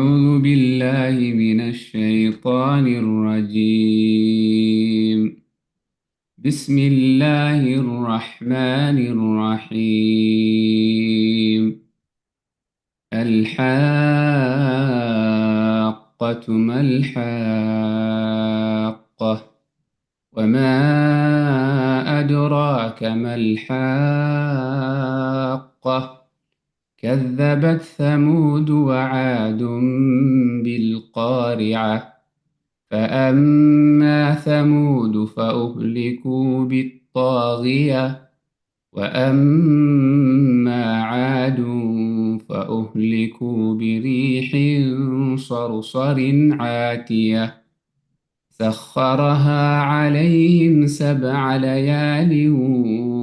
أعوذ بالله من الشيطان الرجيم. بسم الله الرحمن الرحيم. الحاقة ما الحاقة، وما أدراك ما الحاقة. كذبت ثمود وعاد بالقارعة، فأما ثمود فأهلكوا بالطاغية، وأما عاد فأهلكوا بريح صرصر عاتية، سخرها عليهم 7 ليال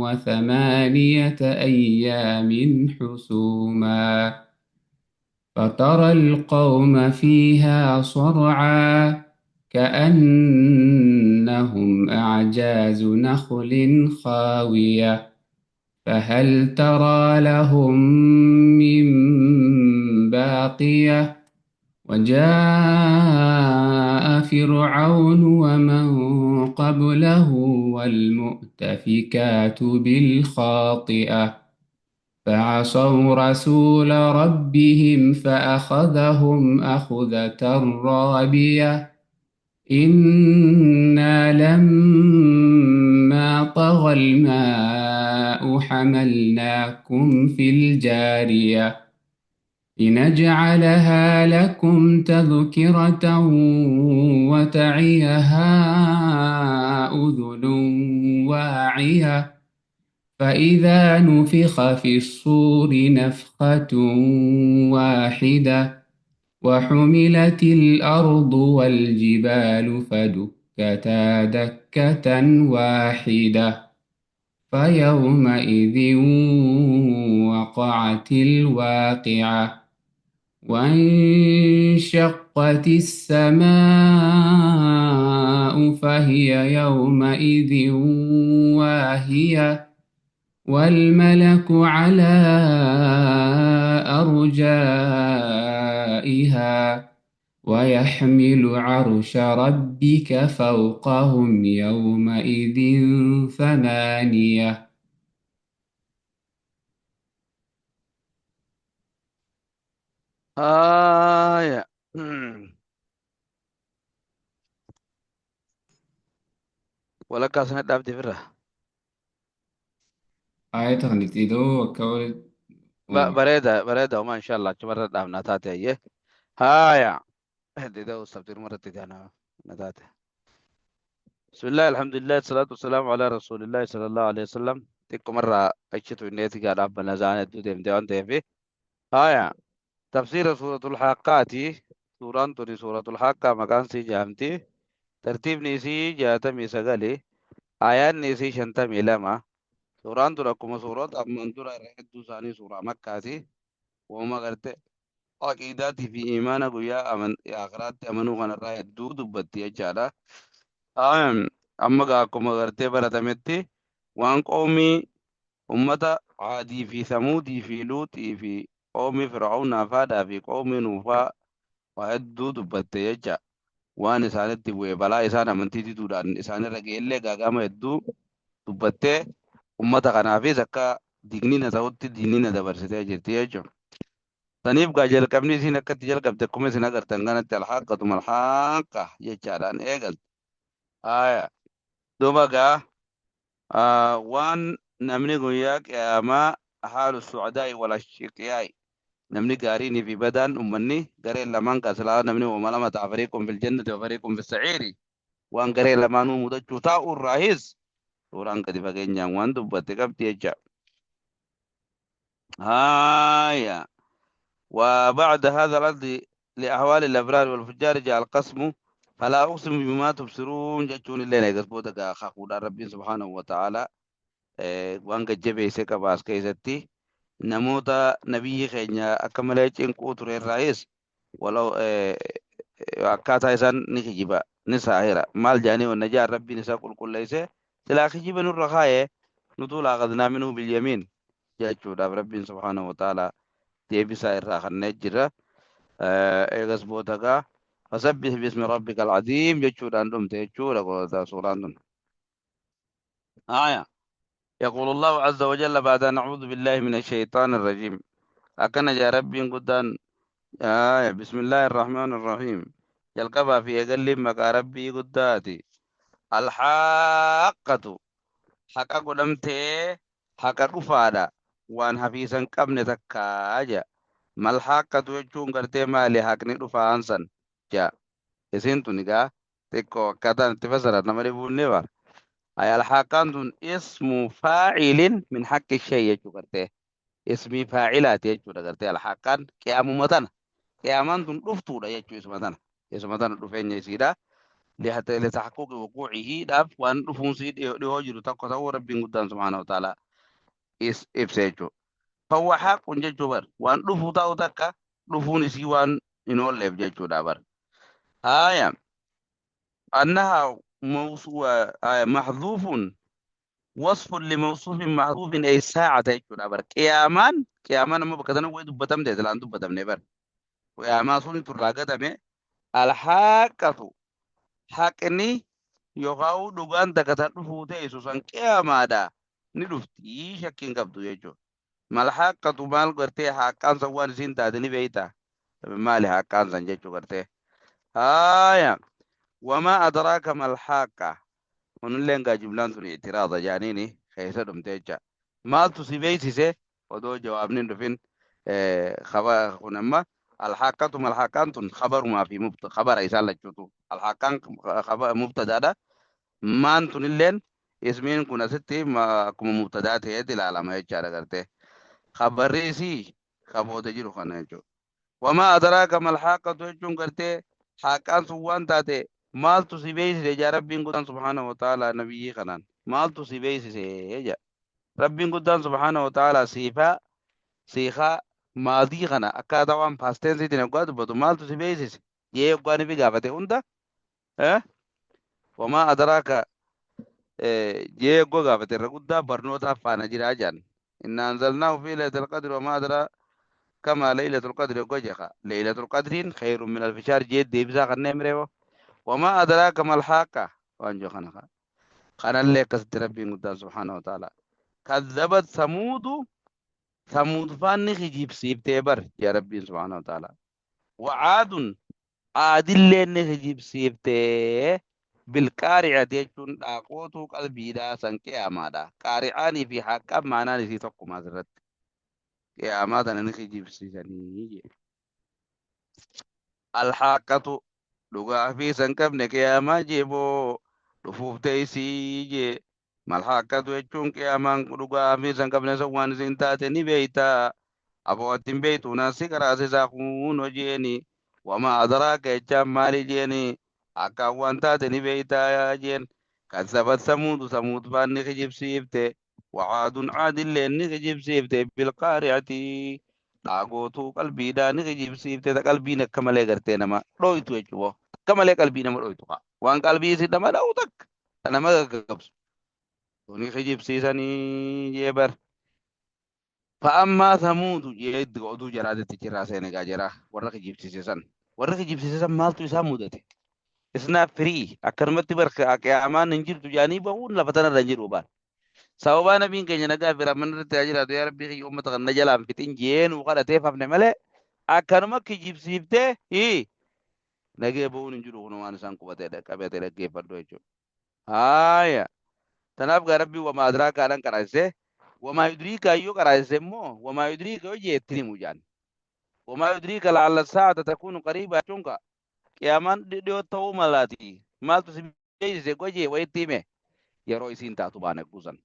و8 أيام حسوما، فترى القوم فيها صرعى كأنهم أعجاز نخل خاوية، فهل ترى لهم من باقية. وجاء فرعون ومن قبله والمؤتفكات بالخاطئة، فعصوا رسول ربهم فأخذهم أخذة رابية. إنا لما طغى الماء حملناكم في الجارية لنجعلها لكم تذكرة وتعيها أذن واعية. فإذا نفخ في الصور نفخة واحدة وحملت الأرض والجبال فدكتا دكة واحدة، فيومئذ وقعت الواقعة وانشقت السماء فهي يومئذ واهية، والملك على أرجائها، ويحمل عرش ربك فوقهم يومئذ 8. Haaya. Walakkaa sana dhaabde firra. Ayata kanatti idoo akka walitti Bareeda bareeda uma inshallah achumarra dhaabna taate ayyee. Haaya. Dida ustaftir marratti taana na taate. Bismillah alhamdulillah salatu wassalamu ala rasulillah sallallahu alaihi wasallam. Xiqqoo marraa achitu inneeti gaa dhaabbanna zaan hedduu deemtee waan ta'eef. Haaya. Tafsiira suuratul Haqqaati. Suuraan tuni suuratul Haqqaa maqaan sii jaamti. Tartiibni isii 69. Aayaanni isii 52. Suuraan tun akkuma suurota ammaan dura irra hedduu isaanii suuraa Makkaati. Waanuma gartee aqiidaatii fi imaana guyyaa aakhiraatti amanuu kanarraa hedduu dubbatti jechaadha. Amma gaa akkuma gartee baratametti waan qoomii ummata Aadii fi Samuudii fi Luuxii fi qoomii Fir'aawnaa faadhaa fi qoomii Nuufaa waa hedduu dubbatte jecha. Waan isaanitti bu'e balaa isaan amantii diduudhaan isaanirra ga'ellee gaaga'ama hedduu dubbattee ummata kanaafis akka dignina ta'utti diinina dabarsitee jirti jechuudha. Saniif gaa jalqabni isiin akka itti jalqabte akkuma isin agartan kanatti alhaaqqatu malhaaqqa jechaadhaan eegalte. Haaya. Duuba gaa waan namni guyyaa qiyaamaa haalu su'adaa'i wal ashqiyaa'i namni gaariinii fi badaan ummanni gareen lamaan kan silaa namni uuma lama ta'a fariiqun fil jannati wa fariiqun fis sa'iiri waan garee lamaanuu mudachuu taa'u irraahis suuraan gadi fageenyaan waan dubbatte qabdi jecha. Haaya. وبعد هذا الأرض لأحوال الأبرار والفجار جاء القسم فلا أقسم بما تبصرون جتون اللي نيجس بودك خاقود ربي سبحانه وتعالى وان جبه سكا باس كيستي نموتا نبي خينيا أكمل cinquu ture irraayis walau akkaataa isaan ni kijiba ni saahira maal jedhanii wanna jaan rabbiin isaa qulqulleesse silaa kijiba nurra kaayee nutuu laaqadnaa minhu bilyamiin jechuudhaaf rabbiin subhaanahu wa ta'ala deebisaa irraa kannee jira. Eegas booda gaa fasabbih bismi rabbika alcaziim jechuudhaan dhumte jechuudha goota suuraan tun. آية يقول الله عز وجل بعد أن أعوذ بالله من الشيطان الرجيم أكن يا ربي قدان آية بسم الله الرحمن الرحيم يلقبها في أقل مكا ربي قداتي الحاقة حقا قدمتي حقا رفادا وان حفيظا قبن تكاجا ما الحاقة يجون قرتي مالي حقني رفانسا جا isiin tun egaa xiqqoo akkaataan itti fasaran nama dhibuun ni bara. Ay alhaaqaan tun ismu faa'ilin min haqqi shay jechuu gartee ismii faa'ilaati jechuudha gartee alhaaqaan qiyaamuma tana qiyaamaan tun dhuftuudha jechuu isuma tana isuma tana dhufeenya isiidha. Litahaqquqi wuquucihi dhaaf waan dhufuun sii dhihoo jiru tokko ta'uu rabbiin guddaan subhaanahu wa ta'ala is ibse jechuudha. Fawwa haqun jechuu bar waan dhufuu ta'u takka dhufuun isii waan hin oolleef jechuudha bar. Haaya. أنها موصو محذوف وصف لموصوف محذوف أي ساعة يجون بر قيامان قيامان ما بكتنا ويد بتم ده لان بتم نبر قيامان سوني تراجع دمه الحاقة حقني يقاو دوغان دكتر فوته سوسن قياما دا ندفتي شكين قبضو يجو ما الحاقة مال قرتي حقان سوان سين تادني بيتا مالي حقان سنجي قرتي آية وما أدراك ما الحاقة ونلين جملان تون اعتراض جانيني خيسة دمتيجا ما تصيبيتي ودو جواب ندفن خبر خنما الحاقة ما الحاقان تون خبر ما في مبت خبر إيسان لجوتو الحاقان خبر مبتدا ده ما انتون اللين اسمين كنا ستي ما كم مبتدا تهدي العالم هيك على خبر رئيسي خبر تجيرو خنا وما أدراك ما الحاقة يجون قرتي حاقان سوان تاتي maaltu si beeksise yaa rabbiin guddaan subhaanahu wa ta'ala nabiyyii kanaan maaltu si beeksise jedha rabbiin guddaan subhaanahu wa ta'ala siifaa siikaa maadii kana akkaataa waan paastensiitiin hoggaa dubbatu maaltu si beeksise jee hoggaa ni gaafate hunda wamaa adaraaka jee hoggaa gaafate irra guddaa barnootaaf faana jiraa jedhan inna anzalnaahu fi laylatil qadri wamaa adraaka maa laylatul qadri hoggaa jeqa laylatul qadriin khayrun min alfi shahr jee deebisaa kanneen mireewo وما أدراك ما الحاقة وأنجو خنا خنا اللي قصد ربي قدام سبحانه وتعالى كذبت ثمود ثمود فاني خجيب سيب تيبر يا ربي سبحانه وتعالى وعاد عاد اللي نخجيب سيب تي بالقارعة يجون أقوتو قلبي دا سنكي أمادا قارعاني في حقا معنا نسي تقو ما زرت يا أمادا نخجيب سيساني الحاقة dhugaa fi san qabne qiyaamaa jeeboo dhufuuf teessii jee malhaaqatu jechuun qiyaamaan dhugaa fi san qabne san waan isin taate ni beeyta aboo attin beeytu nasi karaasisaa kun hojeeni wama adaraaka jechaan maali jeeni akkaan waan taate ni beeyta jeen kazzabat samuudu samuud faan ni kijibsiifte wacaadun caadilleen ni kijibsiifte bilqaari'ati dhaagootuu qalbiidhaa ni kijibsiifte ta qalbiin akka malee gartee nama dhoytu jechuudha. Akka malee qalbii nama dhoytu kaa waan qalbii isin nama dha'u takka ta nama gaggabsu ni kijibsiisanii jee bar. Fa'ammaa samuudu jee itti oduu jaraatitti jiraa seenegaa jira warra kijibsiise san warra kijibsiise san maaltu isaan mudate isnaa firii akkanumatti barka qiyaamaan hin jirtu jaanii bahuun lafa tanarra hin jiru baal. Sababaa nabiin keenya nagaa fi rahmanni irratti haa jiraatu yaa rabbii kiyya uummata kana jalaan fixin jeenuu kadhateef hafne malee akkanuma kijibsiiftee hii nagee bahuun hin jiru kun waan isaan qubatee qabatee dhaggeeffadhu jechuudha. Haaya tanaaf gaa rabbii wamaa adraakaadhaan qaraasise wamaa yudriikaa iyyuu qaraasise immoo wamaa yudriika yoo jee ittiin himu jaan. Wamaa yudriika la'alla saa'ata takuunu qariibaa jechuun kaa qiyaamaan dhiyoo ta'uu malaati maaltu si beeksise gojee wayitti hime yeroo isiin taatu baana guusan.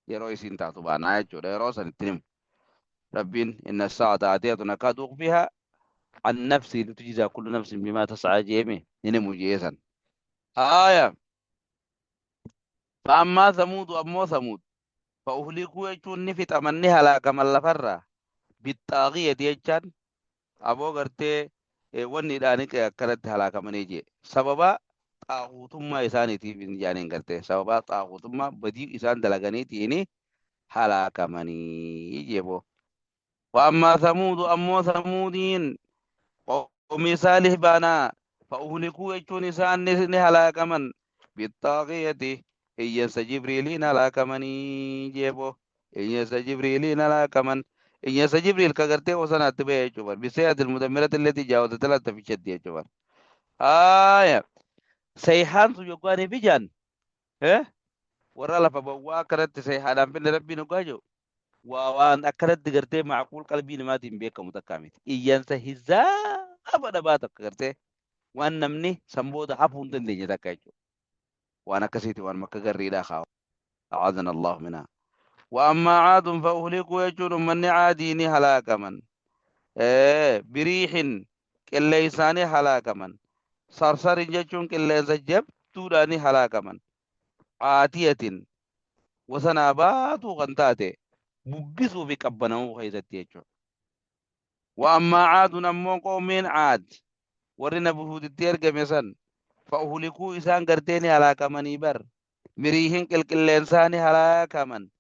Yeroo isiin taatu baanaa jechuudha yeroo san ittiin himu. Rabbiin inna saa'ata aatiyatun akaadu ukhfihaa an nafsii litujzaa kullu nafsin bimaa tas'aa jeeme hin himu jeesan. Haaya fa'ammaa samuudu ammoo samuud fa'uhlikuu jechuun ni fixaman ni halaakaman lafarraa bixxaaqiyyati jechaan aboo gartee wanni idhaanii akkanatti halaakamanii jee sababa xaaquutummaa isaaniitiif hin jaaniin gartee sababa xaaquutummaa badii isaan dalaganiitiin halaakamanii jee boo. Wa'ammaa samuudu ammoo samuudiin Qawmii Saalih baanaa fa'uhlikuu jechuun isaan ni halaakaman bixxaaqiyati iyyansa Jibriiliin halaakamanii jeeboo iyyansa Jibriiliin halaakaman iyyansa Jibriil ka gartee bosanaatti ba'e jechuudha. Biseeyatil mudammirati illati jaawwata talatta fichatti jechuudha. Haaya sayhaan sun yoggaanii fi jaan warra lafa bawwaa akkanatti sayhaadhaan finne rabbiin hoggaa jiru waa waan akkanatti gartee macquul qalbii namaatiin beekamu takkaa miti. Iyyansa hizaaba dhabaa takka gartee waan namni san booda hafuu hin dandeenye takka jechuudha. Waan akkasiiti waan makka garriidhaa kaawa. A'aadana Allahu minhaa. Wa ammaa caadun fa uhlikuu jechuun ummanni caadii ni halaakaman. Biriixin qilleensaanii halaakaman. Sarsarin jechuun qilleensa jabduudhaan ni halaakaman. Caatiyatin wasanaa baatuu kan taate bubbisuu fi qabbana'uu keessatti jechuudha. Wa ammaa caadun ammoo qoomiin caad warri nabi Huuditti ergame san fa'uhulikuu isaan gartee ni halaakamanii bar miriihin qilqilleensaa ni halaakaman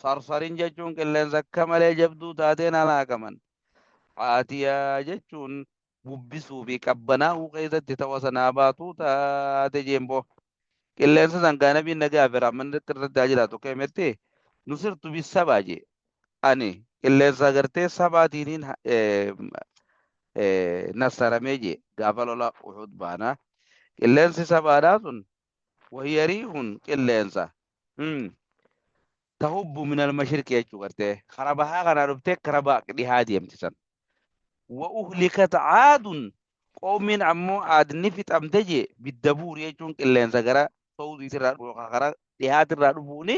sarsarin jechuun qilleensa akka malee jabduu taateen halaakaman caatiyaa jechuun bubbisuu fi qabbanaa'uu keessatti ta wasanaa baatuu taate jeenboo. Qilleensa san gaa nabiin nagaa fi rahmanni irratti haa jiraatu akka himetti nusirtu bissabaa jee ani qilleensa gartee sabaatiiniin nassaramee jee gaafa lola Uhud baana. Qilleensi sabaadhaa sun wahiya riihun qilleensa tahubbu minal mashriqi jechuu gartee kara bahaa kanaa dhuftee kara dhihaa deemti san. Wa uhlikat caadun qoomiin ammoo aad ni fixamte jee biddabuuri jechuun qilleensa gara sa'uudiitirraa dhufu yookaan kara dhihaatirraa dhufuuni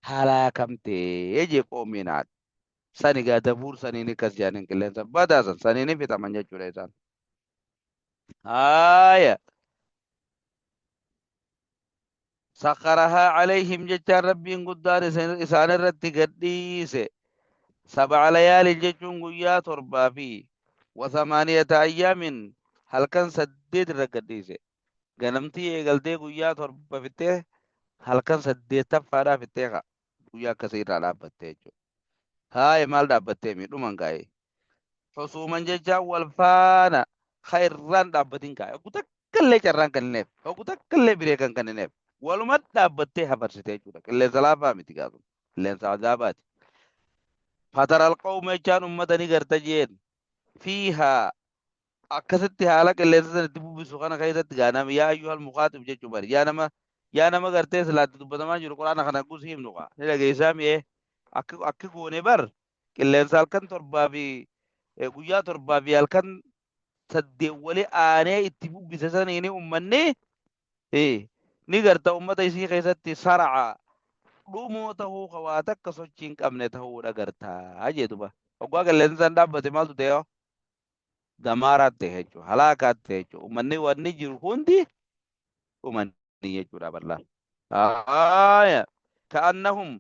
halaakamte jee qoomiin aad. Sani gaa dabuur saniin akkas jedhaniin qilleensa badaa san saniin fixaman jechuudha isaan. Haaya. Sakharahaa alayhim jechaan rabbiin guddaan isaan irratti gadhiise. Sab'a layaalin jechuun guyyaa torbaa fi wa thamaaniyata ayyaamin halkan 8 irra gadhiise. Ganamtii eegaltee guyyaa 7 fixxee halkan 8ffaadhaa fixxee ka guyyaa akkasii irraa dhaabbattee jechuudha. Haaya maal dhaabbattee miidhuman kaa'ee. Husuuman jechaan wal faana ka irraan dhaabbatin kaa'e. Oggu takka illee carraan kennineef. Oggu takka illee biree kan kennineef. Waluma dhaabbattee hafarsite jechuudha. Qilleensa laafaa miti gaafa. Qilleensa azaabaati. Fataral qawma jechaan ummata ni garta jeen. Fiihaa akkasitti haala qilleensa sana itti bubbisu kana keessatti gaa nama yaa ayyuhal mukaaxib jechuu bari yaa nama yaa nama gartee silaatti dubbatamaa jiru quraana kana gusi himnu kaa ni dhageessaa mi'ee akki akki goone bar qilleensa halkan torbaa fi guyyaa torbaa fi halkan 8 wali aanee itti bubbise saniini ummanni ni garta ummata isii keessatti sara'a dhumoo tahuu ka waa takka sochii hin qabne tahuudha gartaa jee duba hoggaa qilleensa san dhaabbate maaltu ta'e hoo damaaraatti ta'e jechuudha halaakaatti ta'e jechuudha ummanni wanni jiru hundi dhumanii jechuudha bal'aa. Haaya ka'annahum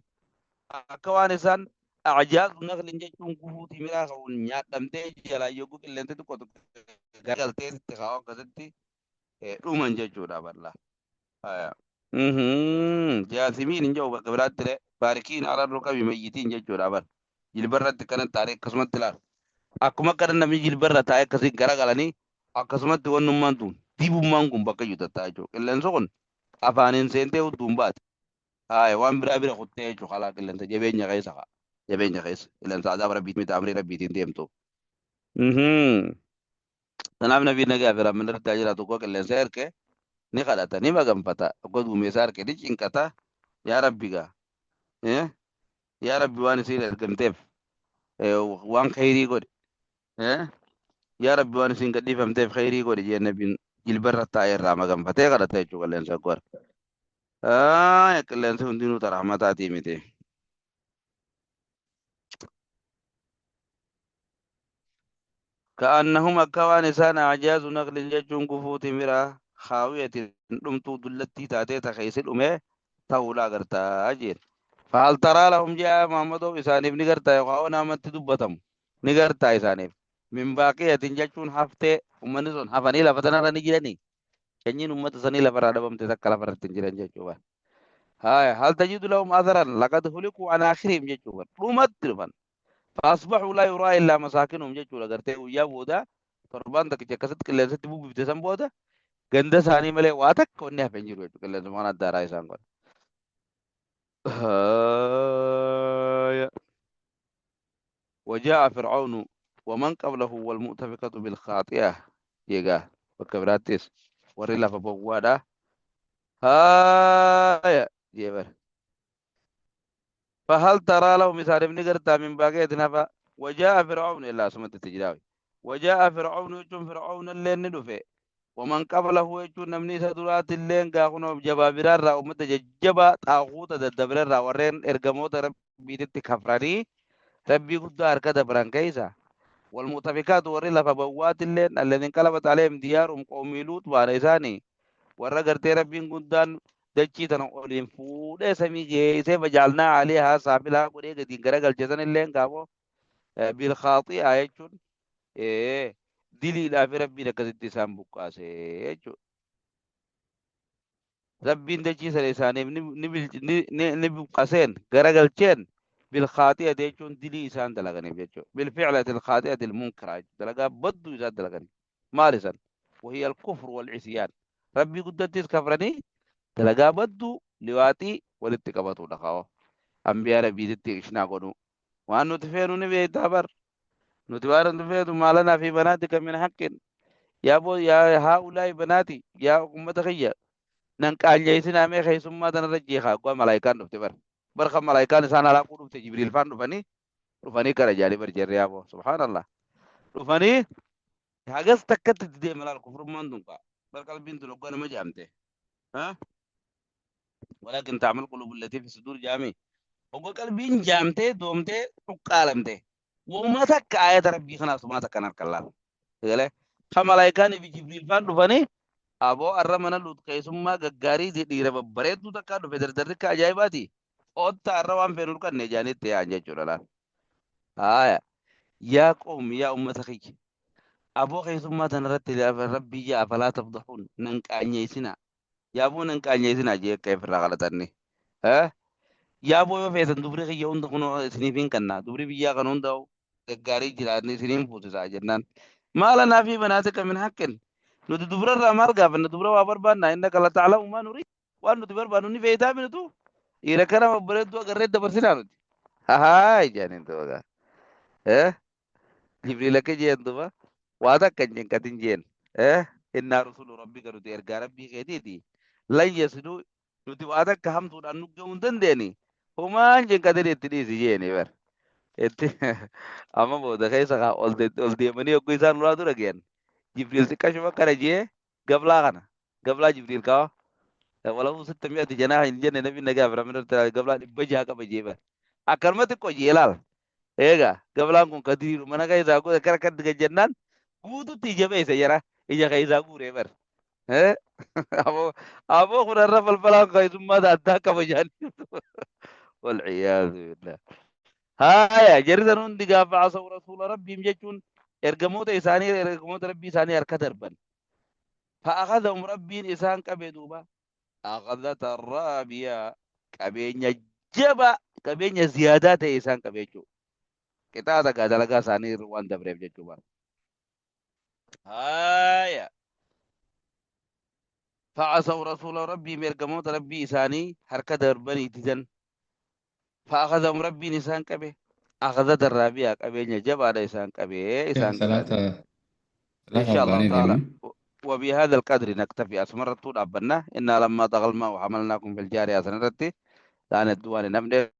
akka waan isaan a'jaazu naqlin jechuun gufuu timiraa ka'uun nyaadhamtee jalaa yogguu qilleensi xiqqoo tokko garagaltee sitti kaa'u akkasitti dhuman jechuudha bal'aa. Haaya. Jaasimiin hin jedhu bakka biraatti illee baarikiin ararru qabi mayyitiin jechuudha bar. Jilbarratti akkana taa'ee akkasumatti ilaala. Akkuma akkana namni jilbarra taa'ee akkasii garagalanii akkasumatti wannummaan tun dibummaan kun bakka iyyuu tatta'a jechuudha. Qilleensi kun afaaniin seentee hudduun baate. Haaya waan biraa bira kuttee jechuudha kalaa qilleensa jabeenya keessa kaa. Jabeenya keessa qilleensa azaaba rabbiitiin miti amrii rabbiitiin deemtu. Kanaaf nabiin nagaa fi rahmanni irratti haa jiraatu oggaa qilleensa erke ni kadhata ni maganfata oggaa duumessa arke ni cinqata yaa rabbi gaa yaa rabbi waan isiin ergamteef waan kheyrii godhi yaa rabbi waan isiin gadhiifamteef kheyrii godhi jee nabiin jilbarra taa'ee irraa maganfatee kadhata jechuu qilleensa oggaa arke. Qilleensi hundinuu ta rahmataatii miti. Ka'annahum akka waan isaan a'jaazu naqlin jechuun gufuu timiraa khaawiyatin dhumtuu dullattii taatee ta keeysi dhume ta'uudha agartaa jeen. Fahal taraa lahum je'a Muhammadoo isaaniif ni gartaa yookaan waan namatti dubbatamu ni gartaa isaaniif. Min baaqiyatin jechuun haftee ummanni sun hafanii lafa tanarra ni jiranii. Sanyiin ummata sanii lafarraa dhabamte takka lafarratti hin jiran jechuu bara. Haya, hal tajidu lahum atharan laqad huliku an akhirihim jechuu bara. Dhumatti dhufan. Faasbaxuu laa yuraa illaa masaakinuhum jechuudha gartee guyyaa booda Torbaan takkicha akkasitti qilleensatti bubbifte san booda ganda isaanii malee waa takka wanni hafe hin jiru jechuudha. Qilleensuma kana daaraa isaan godha. وجاء فرعون ومن قبله والمؤتفكة بالخاطئة يجا وكبراتيس وري لفا بوادا هايا جيبر. فهل ترى له مثال ابن قرطا من باقية نفا. وجاء فرعون إلا سمت التجراوي. وجاء فرعون يجون فرعون اللي ندفه ومن قبله يجون نمني سدرات اللين قاقنوا جبابرا را أمت ججبا طاغوت دبرا را ورين إرقموت ربي تتكفراني ربي قد أركض بران كيسا. والمؤتفكات وري لفا بوات اللين الذين انقلبت عليهم ديارهم قوم لوط وانيساني ورا قرتي ربي قدان dachii tana oliin fuudhee samii geessee fajaalnaa alihaa saafilaa godhee gadiin garagalche san illeen gaafoo bilkhaaxi'a jechuun diliidhaa fi rabbiin akkasitti isaan buqqaase jechuudha. Rabbiin dachii sana isaaniif ni buqqaseen garagalcheen bilkhaaxi'ati jechuun dilii isaan dalaganiif jechuudha. Bilficlati alkhaaxi'ati almunkara dalagaa badduu isaan dalaganiif. Maal isaan? وهي الكفر والعصيان. Rabbii guddattis kafranii dalagaa badduu liwaaxii walitti qabatudha kaawwa. Ambiyaa rabbiititti ishnaa godhu. Waan nuti feenu ni beektaa bar. Nuti waan nuti feenu maalanaa fi banaatika min haqqin. Yaa boo yaa haa'ulaa'i banaati yaa ummata kiyya. Nan qaanyeessinaa mee keessummaa tanarra jeekaa abbaa malaayikaan dhufte bar. Bar kan malaayikaan isaan halaaquu dhufte Jibriil faan dhufanii dhufanii gara jaalii bar jarri yaa boo subhaanallah. Dhufanii hagas takkatti itti deema laal kufrummaan tun kaa. Bar qalbiin tun hoggaa nama jaamte. Ha? ولكن تعمل قلوب التي في الصدور جامي hogga qalbiin jaamtee doomtee cuqqaalamte woma takka ayata rabbii kanaas woma takka harka laal galee kan malaayikaan fi jibriil faan dhufanii aboo arra mana luut keessummaa gaggaarii dhiira babbareedduu takkaa dhufe dardarri akka ajaa'ibaati otta arra waan feenu dhukkanne jaanitti yaa'an jechuudha laal haaya yaa qawmi yaa ummata kiyya aboo keessummaa tanarratti rabbii yaa afalaa tafdahuun nan qaanyeessinaa yaa boo nan qaanyeessinaa jee akka ifirraa qalatanne yaa boo yoo feetan dubri kiyya hunda kunoo isiniif hin kannaa dubri biyyaa kan hunda gaggaarii jiraanne isiniin fuusisaa jennaan maala naa fi banaatika min haqqin nuti dubrarraa maal gaafanna dubra waa barbaannaa innaka la ta'lamu maa nurid waan nuti barbaannu ni feetaa minutu dhiira kana babbareedduu agarree dabarsinaa nuti hahaay jedhaniin duuba jibriil akka jeen duuba waa takka hin jenkatin jeen innaa rusulu rabbika nuti ergaa rabbii keetiiti lan yasiluu nuti waa takka hamtuudhaan nu ga'uu hin dandeeni homaan jenkatin itti dhiisi jeeni bar itti amma booda keessa kaa ol deemanii yogguu isaan ulaa dura ge'an jibriil xiqqashuma akkana jee gablaa kana gablaa jibriil kawa walahu sitta mi'ati janaa hin jenne nabi nagaa bira minarta gablaa 600 qaba jee bar akkanuma xiqqoo jee laal eega gablaan kun ka diriiru mana keessaa godhe kara kan diga jennaan guututti ija beeyse jara ija keessaa guuree bar aboo aboo kun har'a falfalaan keessummaa addaa qaba jaanii walciyaadu billah haya jarri san hundi gaafa asaw rasuula rabbiim jechuun ergamoota isaanii ergamoota rabbii isaanii harka darban fa'akadahum rabbiin isaan qabe duuba akhadhata raabiya qabeenya jaba qabeenya ziyaadaa ta'e isaan qabe jechuudha qixaaxa gaa dalagaa isaanii irra waan dabreef jechuudha haya fa'asaw rasuula rabbiim ergamoota rabbii isaanii harka darbanii didan fa'akadahum rabbiin isaan qabe akhadhata raabiya qabeenya jabaadha isaan qabe isaan Salaata qixaaxe salaata إن شاء الله abbaanii تعالى deemna. وبهذا القدر نكتفي أسمرت أبنا إنا لما طغى الماء وحملناكم في الجارية سنرتي لا ندوان نمني.